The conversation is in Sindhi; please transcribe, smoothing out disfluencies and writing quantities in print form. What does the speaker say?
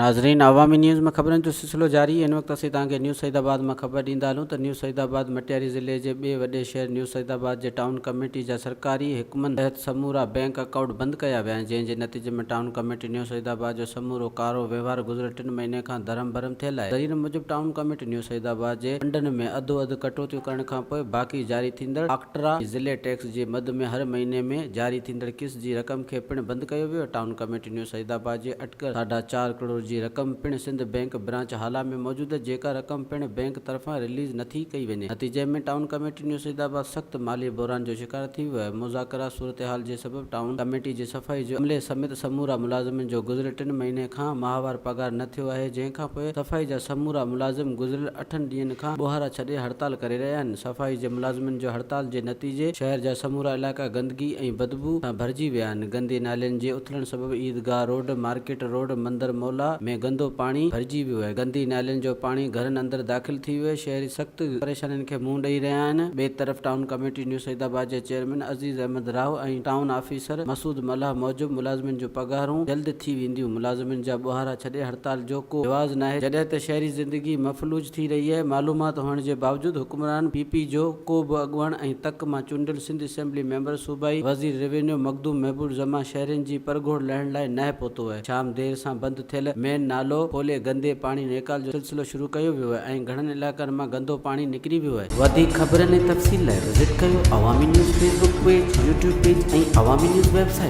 ناظرين عوامي نيوز ۾ خبرن جو سلسلو جاري هن وقت اسين توهان کي نيو سعيد آباد مان خبر ڏيندا هلون ته نيو سعيد آباد مٽياري ضلعي جي ٻئي وڏي شهر نيو سعيد آباد جي ٽائون ڪميٽي جا سرڪاري حڪمن تحت سمورا بئنڪ اڪائونٽ بند ڪيا ويا آهن جنهن جي نتيجي ۾ ٽائون ڪميٽي نيو سعيد آباد جو سمورو ڪارو وهنوار گذريل ٽن مهيني کان درهم برهم ٿيل آهي ذريعن موجب ٽائون ڪميٽي نيو سعيد آباد جي فنڊن ۾ اڌو اڌ ڪٽوتيون ڪرڻ کانپوء باقي جاري ٿيندڙ آڪٽرا ضلعي ٽيڪس جي مد ۾ هر مهيني ۾ جاري ٿيندڙ قسط جي رقم کي پڻ بند ڪيو ويو. ٽائون ڪميٽي نيو سعيد آباد جي اٽڪل ساڍا چار ڪروڙ جي رقم پڻ سنڌ بئنڪ برانچ هالا ۾ موجود جيڪا رقم پڻ بئنڪ طرفان رليز نه ٿي ڪئي وڃي. نتيجي ۾ ٽائون ڪميٽي نيو سعيد آباد سخت مالي بحران جو شڪار ٿي ويو آهي. مذاڪره صورتحال جي سبب ٽائون ڪميٽي جي صفائي جي عملي سميت سمورا ملازمن جو گذريل ٽن مهيني کان ماهوار پگهار نه ٿيو آهي جنهن کانپوء صفائي جا سمورا ملازم گذريل اٺن ڏينهن کان ٻوهارا ڇڏي هڙتال ڪري رهيا آهن. صفائي جي ملازمن جو هڙتال جي نتيجي شهر جا سمورا علائقا گندگي ۽ بدبو سان ڀرجي ويا آهن. گندي نالين جي اٿلڻ سبب عيدگاهه روڊ، مارڪيٽ روڊ، مندر مولا ۾ گندو پاڻي ڀرجي ويو آهي. گندي نالين جو پاڻي گهرن اندر داخل ٿي ويو آهي. شهري سخت پريشانين کي منهن ڏئي رهيا آهن. ٻئي طرف ٽائون ڪميٽي نيو سعيدآباد جي chairman Aziz Ahmed Rahu ۽ town officer Masood Mallah موجب ملازمن جون پگهارون جلد ٿي وينديون. ملازمن جا ٻوهارا ڇڏي هڙتال جو ڪو جواز ناهي. جڏهن ته شهري زندگي مفلوج ٿي رهي آهي. معلومات هئڻ جي باوجود حڪمران پي پي جو ڪو به اڳواڻ ۽ تڪ مان چونڊيل سنڌ اسيمبلي ميمبر صوبائي وزير روينيو مخدوم محبوب الزمان شهرين جي پرگهوڙ لهڻ لاء ناهي پهتو آهي. شام دير سان بند ٿيل مين نالو کولي گندي پاڻي نيڪال جو سلسلو شروع ڪيو ويو آهي ۽ گهڻن علائقن مان گندو پاڻي نڪري ويو آهي. وڌيڪ خبرن ۽ تفصيل لاء وزٽ ڪيو Awami news Facebook page, YouTube page ۽ Awami news website.